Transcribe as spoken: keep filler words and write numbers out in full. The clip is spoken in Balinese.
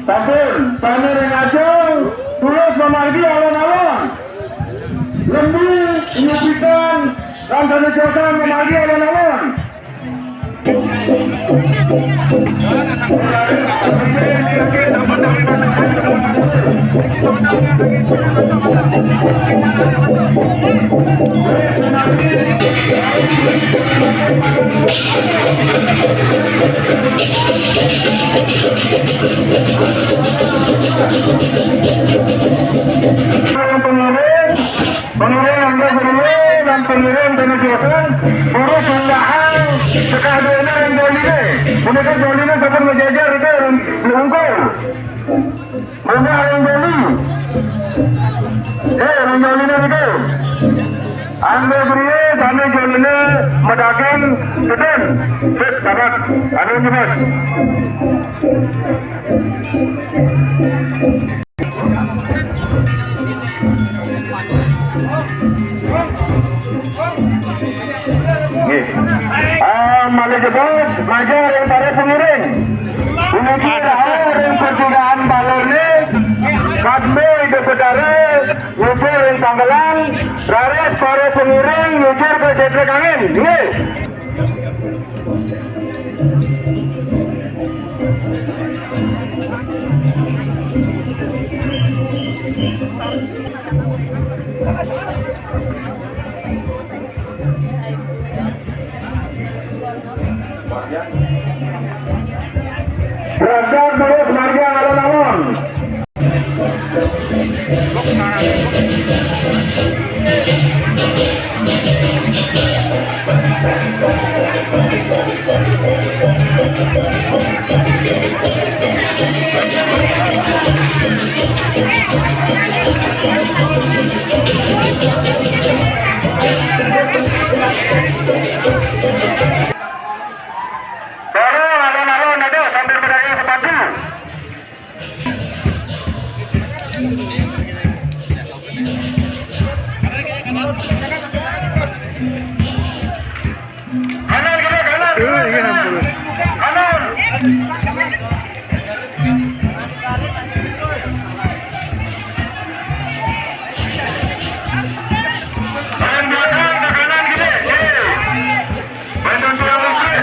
Sampun, sané ring ajeng, terus mamargi alon-alon. Lembu, nyupitan, lan sané josan mamargi alon-alon. Pengiring, pengiring Angga Guru lan pengiring Tanah Siosan, terus undaan sekah duene ring joliné. Punika joliné sampun majajar nika ring lungkur. Monggo ring joli. Eh, ring joliné nika. Angga Guru sané joliné medaging gedén. Sip, dapat. Anu, Mas. Nggih. Ah, malih jebos, majeng ring para pengiring. Puniki rauh ring pertigaan balorné, kadmé Ida Betara, nyucur ring panggelan, raris para pengiring nyucur ka sétra kangin. Nggih. Berangkat terus margi alon-alon. Tolong alon-alon ada sambil berdagang sepatu. Kanan, kanan, kanan. Kanan. Kanan, belakang, ke kanan, kiri. Kiri. Bantu tuang listrik.